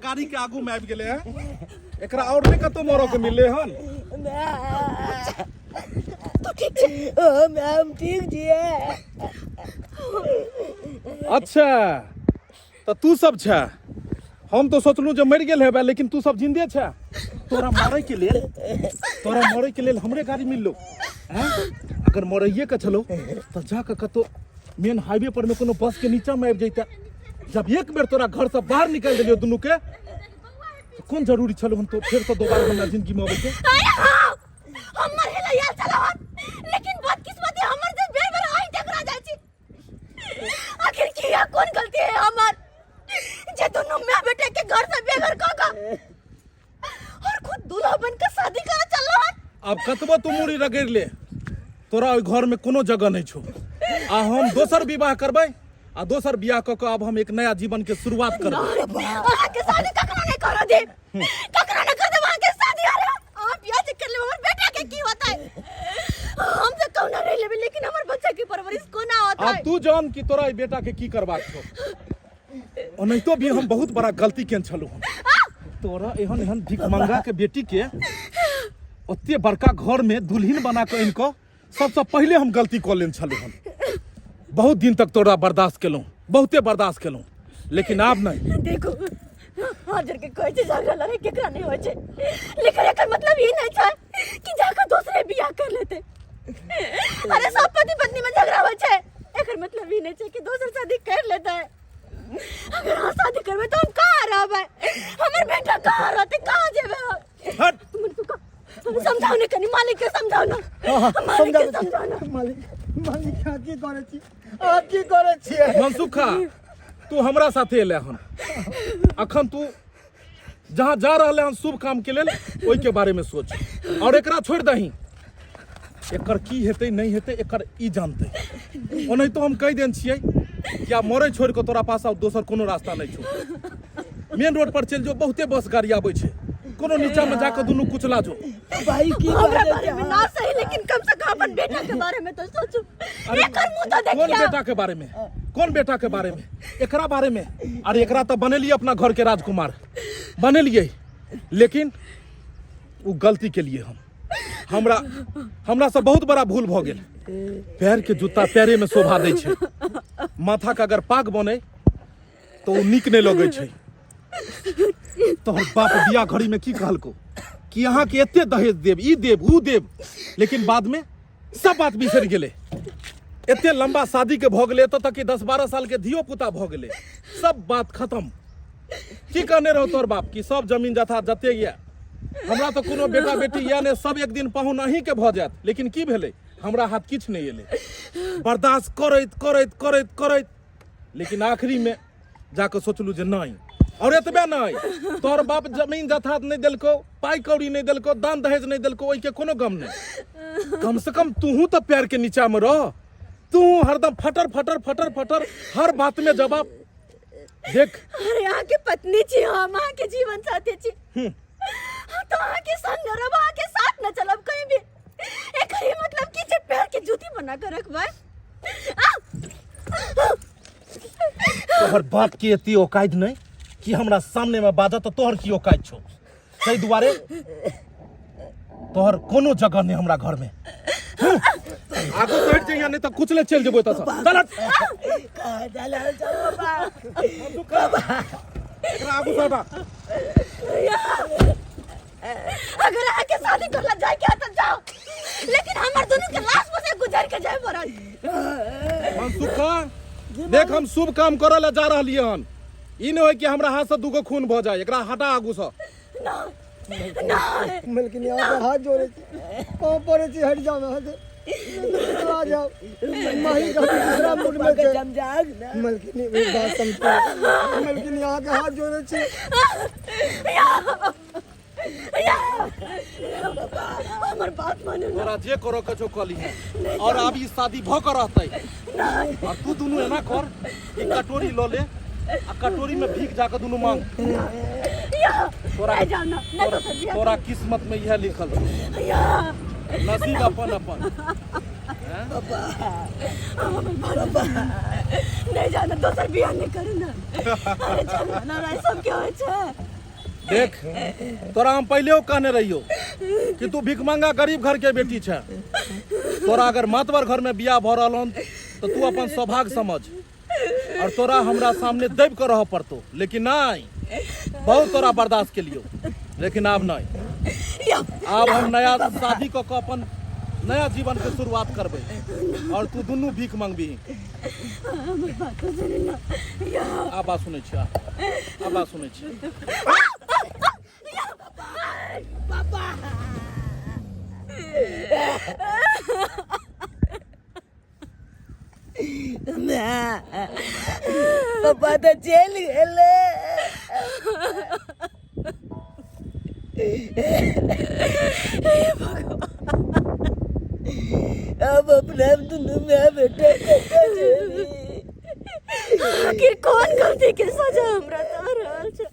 गाड़ी के आगू में आबि गेलै हँ। एकरा और नहि कतौ मरऽ के मिललै हन। तू ठीक छै? ओ मैम, ठीक छियै। अच्छा, तऽ तू सब छै? हम तो सोचलहुँ जे मरि गेल हेबे, लेकिन तू सब जिंदे छै। तोरा मारै के लेल, तोरा मरै के लेल हमरे गाड़ी मिललो हैं? अगर मरैये के छलो तऽ जाके कतौ मेन हाईवे पर में कोनो बस के नीचा में आबि जैते। जब एक बेर तोरा घर से बाहर निकालि देलियो दुनू के, तऽ कोन जरूरी छलो हम तो फेर से दोबारा हमरा जिंदगी में अबै के? अरे हाँ, हम मरे ला यार चला हन, लेकिन बदकिस्मती हमर जे बेर बेर आइ टकरा जाइ छी। आखिर किया, कोन गलती है हमर जे दोनों मां बेटे के घर से बेघर क क और खुद दूल्हा बन के शादी करे चल रहा? अब कतबो तू मुड़ी रगड़ि ले, तोरा ओहि घर में कोनो जगह नहीं छौ। आ हम दोसर विवाह करबै, आ दोसर बियाह कऽ कऽ अब हम एक नया जीवन के शुरुआत करबै। अहाँ के शादी ककरो नहीं करो दे, ककरो नहीं कर दे अहाँ के शादी। अरे अहाँ बियाह जे कर लेब, हमर बेटा के की होता है? हम तो कौना रह लेबे, लेकिन हमर बच्चा के परवरिश कोना होता आब है? तू जान कि तोरा एहि बेटा के की करबाक छौ। ओनाहितो भी हम बहुत बड़ा गलती केने छलहुँ हन। तोरा एहन एहन भिखमंगा के बेटी के ओते बड़का घर में दुल्हन बना कऽ आनि कऽ सबसँ पहिले हम गलती कऽ लेने छलहुँ हन। बहुत दिन तक तोरा बर्दाश्त केलहुँ, बहुते बर्दाश्त केलहुँ, लेकिन आब नहि। देखू, हाजर के कहै छै झगड़ा लड़ाई केकरा नहीं होइ छै, लेकिन एकर मतलब ई नहीं छै कि जाकर दूसरे बियाह कर लेते। अरे सब पति पत्नी में झगड़ा होइ छै, एकर मतलब ई नहीं छै कि दोसर शादी कर लेते। अगर अहाँ शादी करबै तऽ हम कहाँ रहबै? हमर बेटा कहाँ रहतै? कहाँ जेबै हम? हट। समझाउ ने कनि मालिक के, समझाउ ने मालिक के, समझाउ ने। मालिक, मालिक, अहाँ की करै छी? अहाँ की करै छियै? मनसुखा, तू हमरा साथे एले हन। अखन तू जहाँ जा रहले हन शुभ काम के लेल, ओहि के बारे में सोच और एकरा छोड़ दही। एकर की हेतै नहीं हेतै, एकर ई जानतै। ओनाहितो हम कहि देने छियै कि आब मरै छोड़ि कऽ तोरा पास आब दोसर कोनो रास्ता नहि छौ। मेन रोड पर चलि जो, बहुते बस गाड़ी आबै छै, कोनो नीचा में जाके दुनू कुचला जो। भाई, की हमरा बाजै बारे छै में अहाँ? ना सही, लेकिन कम से कम अपन बेटा के बारे में तो सोचू। अरे, एकर मुंह तो कोन देखिया। बेटा के बारे में? कोन बेटा के बारे में? एकरा बारे में? अरे एकरा तो बनेलिए अपना घर के राजकुमार बनेलिए, लेकिन वो गलती के लिए हम हमरा हमरा से बहुत बड़ा भूल भ गेल। पैर के जूता पैरे में शोभा दै छै, माथा के अगर पाग बने तो ओ नीक नहीं लगै छै। तोहर बाप बियाह घड़ी में की कहलको कि अहाँ के एते दहेज देब, ई देब, ऊ देब, लेकिन बाद में सब बात बिसरि गेलै। एते लंबा शादी के भऽ गेलै, एतऽ तक कि 10-12 साल के धियो पुता भऽ गेलै, सब बात खत्म। की कहने रहो तोहर बाप कि सब जमीन जथा जते यऽ, हमरा तऽ कोनो बेटा बेटी यऽ ने, सब एक दिन पाहुन अहीं के भऽ जायत। लेकिन की भेलै? हमरा हाथ किछु नहि एलै। बर्दाश्त करैत करैत करैत करैत, लेकिन आखिरी में जाके सोचलू जे नहीं। और एतबे नहीं, तोहर बाप जमीन जथा नहीं देलको, पाई कौड़ी नहीं देलको, दान दहेज नहीं देलको, ओहि के कोनो गम नहीं। कम से कम तूहू तो पैर के नीचा में रह। तू हरदम फटर फटर फटर फटर हर बात में जवाब देख। अरे अहाँ के पत्नी छी हम, अहाँ के जीवन साथी छी। हम तो अहाँ के संग न रहब, अहाँ के साथ न चलब कहीं भी। एकर ई मतलब की जे पैर के जूती बना के रखबै? तोहर बाप के एते औकात नहीं कि हमरा सामने में बाजत, तो तोहर की औकात छौ? ताहि दुआरे तोहर कोनो जगह नहीं हमरा घर में। आगू बढ़ जइया, नहीं तो कुचले चल जेबो एतऽ से। चल हट। कहाँ चलल छौ बाबा? एकरा आगू से हटा। अगर अहाँ के शादी करला जाए के तो जाओ, लेकिन हमर दोनों के लाश पर से गुजर के जाए पड़त। मनसुखा, देख, हम शुभ काम करे ला जा रहलियै हन। ई नहि होय कि हमरा हाथ से दूगो खून भऽ जाए। एकरा हटा आगू से। ना ना। मलकिनी, अहाँके हाथ जोड़ै छी, पाँव पड़ै छी, हटि जाउ अहाँके, चला जाउ। माही के दूसरा मूड में छै। समझाउ ने। मलकिनी, एक बात समझाउ। मलकिनी, अहाँके हाथ जोड़ै छी। हमर बात मानू ना। तोरा जे करऽ के छौ कऽ लिहे, और आब ई शादी भऽ कऽ रहतै। और तू दुनू एना कर कि कटोरी लऽ ले आ कटोरी में भीख जाके दुनू मांग। तोरा नहीं जाओ ना, नहीं तो सर। तोरा किस्मत में इएह लिखल छौ। या। नसीब अपन अपन। नहीं जाना, दोसर बियाह नहीं करू ना। अरे चलो ना, सब के होइ छै। देख तोरा हम पहिलेओ कहने रहियो कि तू भिखमंगा गरीब घर के बेटी छै। तोरा अगर मातबर घर में बियाह भऽ रहल हन तऽ तू अपन सौभाग्य समझ और तोरा हमरा सामने दबि कऽ रहऽ पड़तो, लेकिन नहीं, बहुत तोरा बर्दाश्त के लियो, लेकिन आब नहीं। आब हम नया शादी कऽ कऽ अपन नया जीवन के शुरुआत करबै और तू दुनू भीख मंगबी। आ बात सुनै छी, आ बात सुनै छी। पापा तऽ चलि गेलै। अब अपना दुनू माय बेटा कतऽ जेबी? आखिर कौन गलती के सजा हमरा दऽ रहल छै?